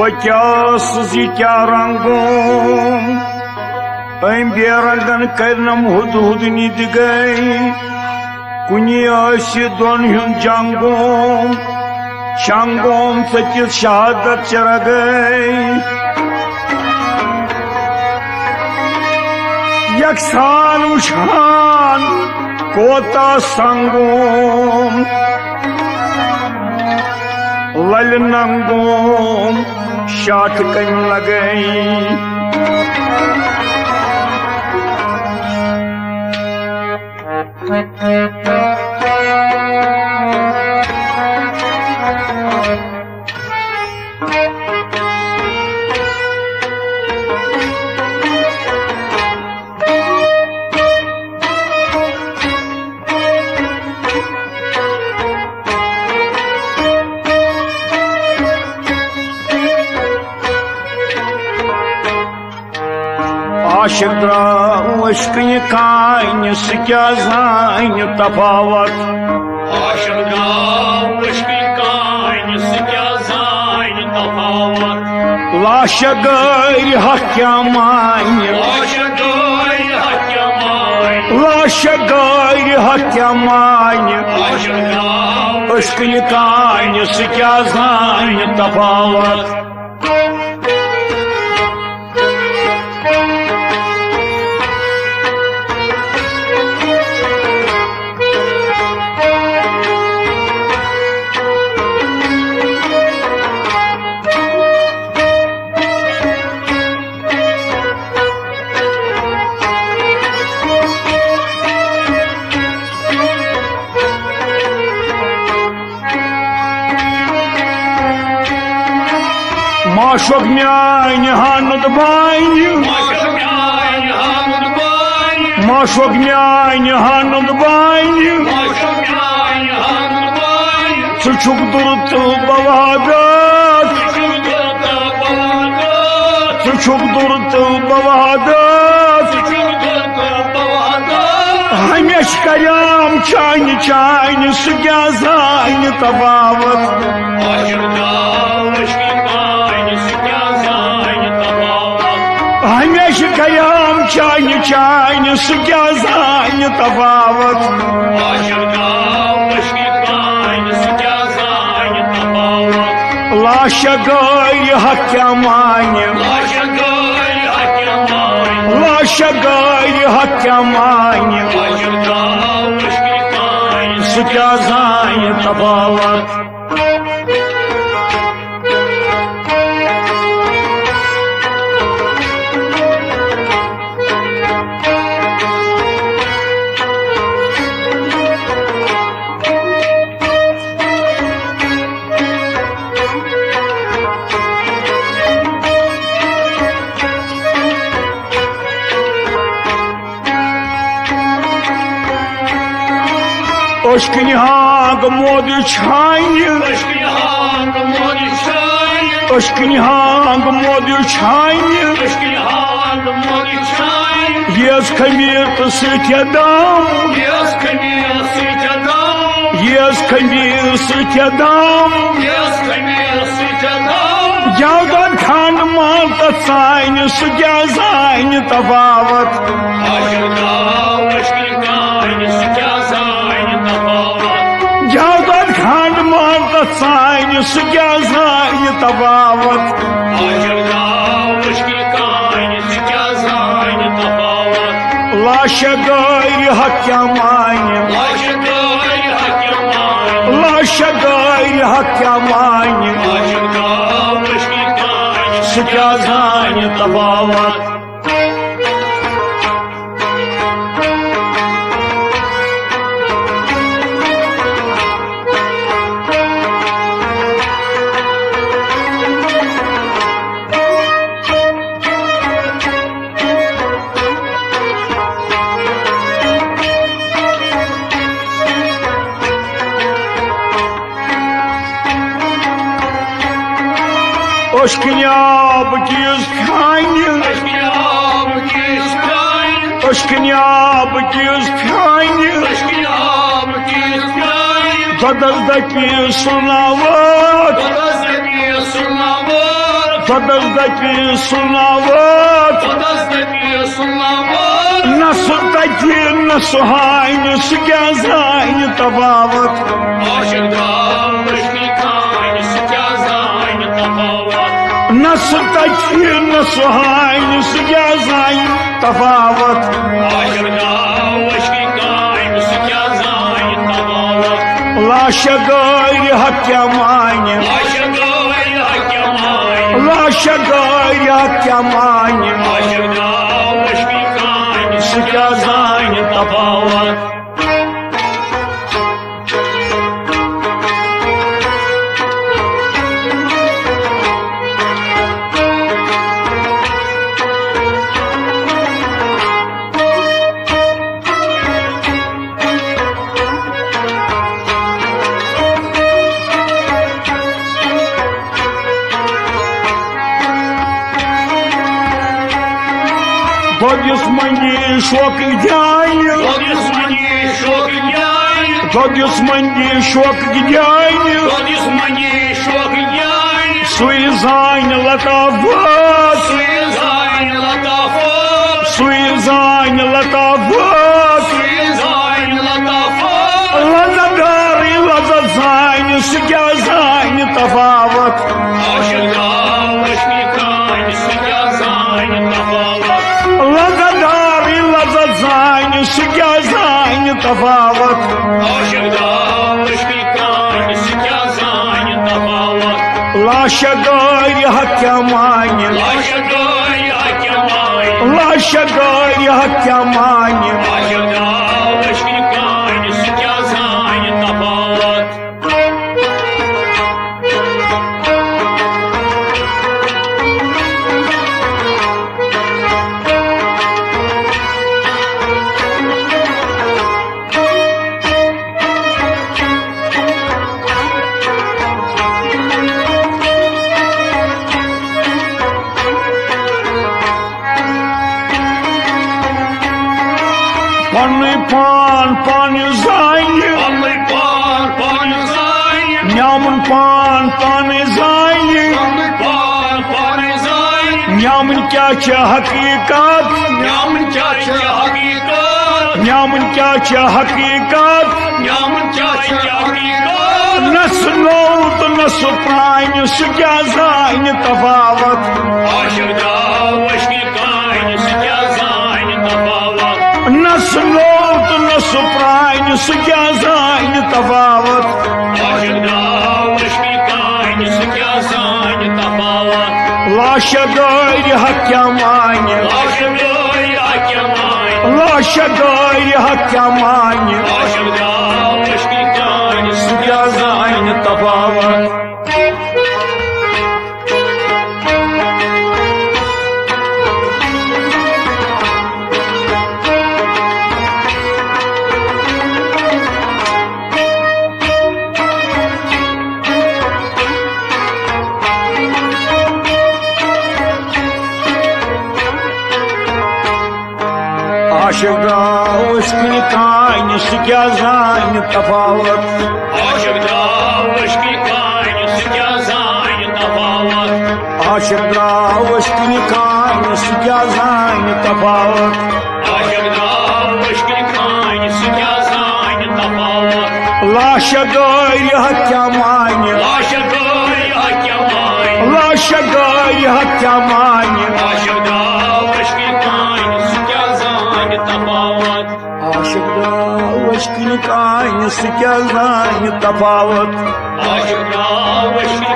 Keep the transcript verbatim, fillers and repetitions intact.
کیٛاہ ٲسٕس یہِ کیٛاہ رنٛگوم؟ أمۍ بے رنٛگن کٔرنم ہُد ہُد نِدِ گٔے۔ کُنہِ ٲسہِ دۄن ہُنٛد جنٛگوم، شنٛگوم ژٔٹِتھ شہادت چرگے۔ یکسان وٕچھان کوتاہ سنٛگوم، للہِ ننٛگوم شاٹھ کٔمۍ لگے۔ عاشق درٛاو عشقٕنہِ کانہِ، سُہ کیٛاہ زانہِ تفاوت؟ عاشق درٛاو عشقٕنہِ کانہِ، سُہ کیٛاہ زانہِ تفاوت؟ لاشہِ غٲرِ حق کیٛاہ مانہِ؟ لاشہِ غٲرِ حق کیٛاہ مانہِ؟ لاشہِ غٲرِ حق کیٛاہ مانہِ؟ عاشق درٛاو عشقٕنہِ کانہِ، سُہ کیٛاہ زانہِ تفاوت؟ معشوق میانہِ ہانُد بانہِ۔ معشوق میانہِ ہانُد بانہِ۔ معشوق میانہِ ہانُد بانہِ۔ معشوق میانہِ ہانُد بانہِ۔ ژٕ چھُکھ دُر تہٕ بوادات۔ ژٕ چھُکھ دُر تہٕ بوادات۔ ژٕ چھُکھ دُر تہٕ بوادات۔ ژٕ چھُکھ دُر تہٕ بوادات۔ ہمیشہِ کریام چانہِ چانہِ، سُہ کیٛاہ زانہِ تفاوت؟ عاشق درٛاو عشقٕنہِ کانہِ، سُہ کیٛاہ زانہِ تفاوت؟ ہمیشہِ کریام چانہِ چانہِ، سُہ کیٛاہ زانہِ تفاوت؟ عاشق درٛاو عشقٕنہِ کانہِ، سُہ کیٛاہ زانہِ تفاوت؟ لاشہِ غٲرِ حق کیٛاہ مانہِ؟ لاشہِ غٲرِ حق کیٛاہ مانہِ؟ لاشہِ غٲرِ حق کیٛاہ مانہِ؟ عاشق درٛاو عشقٕنہِ کانہِ، سُہ کیٛاہ زانہِ تفاوت؟ عشقٕنہِ ہانٛگ مودِ چھانہِ۔ عشقٕنہِ ہانٛگ مودِ چھانہِ۔ عشقٕنہِ ہانٛگ مودِ چھانہِ۔ عشقٕنہِ ہانٛگ مودِ چھانہِ۔ ییٖژ خمیٖر تہٕ سۭتۍ دم۔ ییٖژ خمیٖر سۭتۍ دم۔ ییٖژ خمیٖر سۭتۍ دم۔ ییٖژ خمیٖر سۭتۍ دم۔ گٮ۪و دۄد کھنٛڈ مال تہٕ ژانہِ، سُہ کیٛاہ زانہِ تفاوت؟ عاشق درٛاو عشقٕنہِ کانہِ، سُہ کیٛاہ زانہِ تفاوت؟ گٮ۪و دۄد کھنٛڈ مال تہٕ ژانہِ، سُہ کیٛاہ زانہِ تفاوت؟ عاشق درٛاو عشقٕنہِ کانہِ، سُہ کیٛاہ زانہِ تفاوت؟ لاشہِ غٲرِ حق کیٛاہ مانہِ؟ لاشہِ غٲرِ حق کیٛاہ مانہِ؟ لاشہِ غٲرِ حق کیٛاہ مانہِ؟ عاشق درٛاو عشقٕنہِ کانہِ، سُہ کیٛاہ زانہِ تفاوت؟ عشقٕنہِ آب کِس پھیانہِ۔ عشقٕنہِ آب کِس پھیانہِ۔ عشقٕنہِ آب کِس پھیانہِ۔ عشقٕنہِ آب کِس پھیانہِ۔ دۄدس دپہِ سُرناوتھ۔ دۄدس دپہِ سُرناوتھ۔ خۄدس دپہِ سُہ ناوت۔ خۄدس دپہِ سُہ ناوت۔ نہ سُہ تتہِ، نہ سُہ ہانہِ، سُہ کیٛاہ زانہِ تفاوت؟ عاشق درٛاو عشقِ کانہِ، سُہ کیٛاہ زانہِ تفاوت؟ نہ سُہ تتہِ، نہ سُہ ہانہِ، سُہ کیٛاہ زانہِ تفاوت؟ عاشق درٛاو عشقِ کانہِ، سُہ کیٛاہ زانہِ تفاوت؟ لاشہ غٲرِ حق کیٛاہ مانہِ؟ لاشہ غٲرِ حق کیٛاہ مانہِ؟ لاشہ غٲرِ حق کیٛاہ مانہِ؟ عاشق درٛاو عشقِ کانہِ، سُہ کیٛاہ زانہِ تفاوت؟ دۄد یُس منگہِ شوقٕکۍ جانہِ۔ دۄد یُس منگہِ شوقٕکۍ جانہِ۔ دۄد یُس منگہِ شوقٕکۍ جانہِ۔ دۄد یُس منگہِ شوقٕکۍ جانہِ۔ سُے زانہِ لطافت۔ سُے زانہِ لطافت۔ سُے زانہِ لطافت۔ سُے زانہِ لطافت۔ لذت دارٕے لذت زانہِ، سُہ کیٛاہ زانہِ تفاوت؟ عاشق درٛاو عشقِ کانہِ، سُہ کیٛاہ زانہِ تفاوت؟ لذت دارٕے لذت زانہِ، سُہ کیٛاہ زانہِ تفاوت؟ عاشق درٛاو عشقِ کانہِ، سُہ کیٛاہ زانہِ تفاوت؟ لاشہ غٲرِ حق کیٛاہ مانہِ؟ لاشہ غٲرِ حق کیٛاہ مانہِ؟ لاشہ غٲرِ حق کیٛاہ مانہِ؟ عاشق درٛاو عشقِ کانہِ، سُہ کیٛاہ زانہِ تفاوت؟ پنُے پان پانہٕ زانہِ۔ پنُے پان پانہٕ زانہِ۔ نیامُن پان پانہٕ زانہِ۔ پنُے پان پانہٕ زانہِ۔ نیامٕنۍ کیٛاہ چھِ حقیٖقت؟ نیامٕنۍ کیٛاہ چھِ حقیٖقت؟ نیامٕنۍ کیٛاہ چھِ حقیٖقت؟ نیامٕنۍ کیٛاہ چھِ حقیٖقت؟ نہ سُہ نوٚو تہٕ نہ سُہ پرٛانہِ، سُہ کیٛاہ زانہِ تفاوت؟ عاشق درٛاو عشقِ کانہِ، سُہ کیٛاہ زانہِ تفاوت؟ نہ سُہ نوٚو تہٕ نہ سُہ پرٛانہِ، سُہ کیٛاہ زانہِ تفاوت؟ عاشق درٛاو عشقِ کانہِ، سُہ کیٛاہ زانہِ تفاوت؟ لاشہ غٲرِ حق کیٛاہ مانہِ؟ لاشہ غٲرِ حق کیٛاہ مانہِ؟ لاشہ غٲرِ حق کیٛاہ مانہِ؟ عاشق درٛاو عشقِ کانہِ، سُہ کیٛاہ زانہِ تفاوت؟ عاشق درٛاو عشقِ کانہِ، سُہ کیٛاہ زانہِ تفاوت؟ عاشق درٛاو عشقِ کانہِ، سُہ کیٛاہ زانہِ تفاوت؟ عاشق درٛاو عشقِ کانہِ، سُہ کیٛاہ زانہِ تفاوت؟ عاشق درٛاو عشقِ کانہِ، سُہ کیٛاہ زانہِ تفاوت؟ لاشہ غٲرِ حق کیٛاہ مانہِ؟ لاشہ غٲرِ حق کیٛاہ مانہِ؟ لاشہ غٲرِ حق کیٛاہ مانہِ؟ عاشق درٛاو عشقِ کانہِ، سُہ کیٛاہ زانہِ تفاوت؟ عاشق درٛاو عشقِ کانہِ، سُہ کیٛاہ زانہِ تفاوت؟ عاشق درٛاو عشقِ